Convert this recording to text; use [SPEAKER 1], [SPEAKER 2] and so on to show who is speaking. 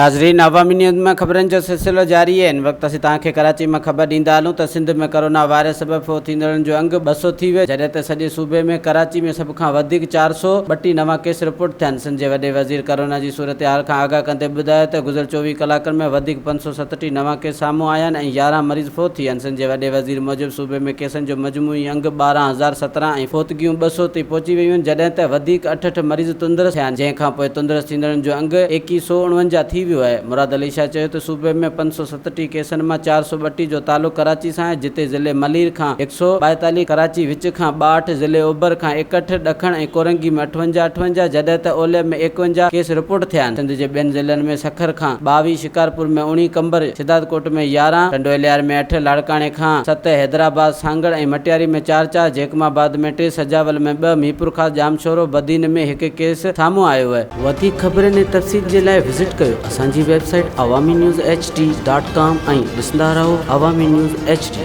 [SPEAKER 1] ناظرين عوامي نيوز ۾ خبرن جو سلسلو جاري آهي. هن وقت اسين توهان کي ڪراچي مان خبر ڏيندا هلون ته سنڌ ۾ ڪرونا وائرس سبب فوت ٿيندڙن جو انگ 200 ٿي ويو جڏهن ته سڄي صوبي ۾ ڪراچي ۾ سڀ کان وڌيڪ 432 نوان ڪيس رپورٽ ٿيا آهن. سنڌ جي وڏي وزير ڪرونا جي صورتحال کان آگاهه ڪندي ٻڌايو ته گذريل 24 ڪلاڪن ۾ وڌيڪ 537 نوان ڪيس سامهون آيا آهن ۽ 11 مريض فوت ٿي ويا آهن. سنڌ جي وڏي وزير موجب صوبي ۾ ڪيسن جو مجموعي انگ 12,017 ۽ فوتگيون 200 تي پهچي ويون آهن جڏهن ته وڌيڪ 68 مريض تندرست ٿيا آهن جنهن کانپوء تندرست ٿيندڙن جو انگ 2149 ٿي ويو آهي. مراد علي شاهه چيو ته صوبي ۾ 537 ڪيسن مان 432 جو تعلق ڪراچي سان آهي جتي ضلعي ملير کان 142، ڪراچي وچ کان 62، ضلعي اوڀر کان 61، ڏکڻ ۽ ڪورنگي ۾ 58، 58 جڏهن ته اولهه ۾ 51 ڪيس رپورٽ ٿيا آهن. سنڌ جي ٻين ضلعن ۾ سکر کان 22، شڪارپور ۾ 19، قمبر شھدادڪوٽ ۾ 11، ٽنڊو الهيار ۾ اٺ، لاڙڪاڻي کان ست، حيدرآباد، سانگهڙ ۽ مٽياري ۾ چار چار، جيڪب آباد ۾ ٽي، سجاول ۾ ٻه، ميرپورخاص، ڄامشورو، بدين ۾ هڪ ڪيس سامهون آيو. وڌيڪ خبرن ۽ تفصيل جي لاء وزٽ ڪيو اسان جي website Awami news H D dot com ۽ ڏسندا رهو عوامي نيوز ايڇ ڊي.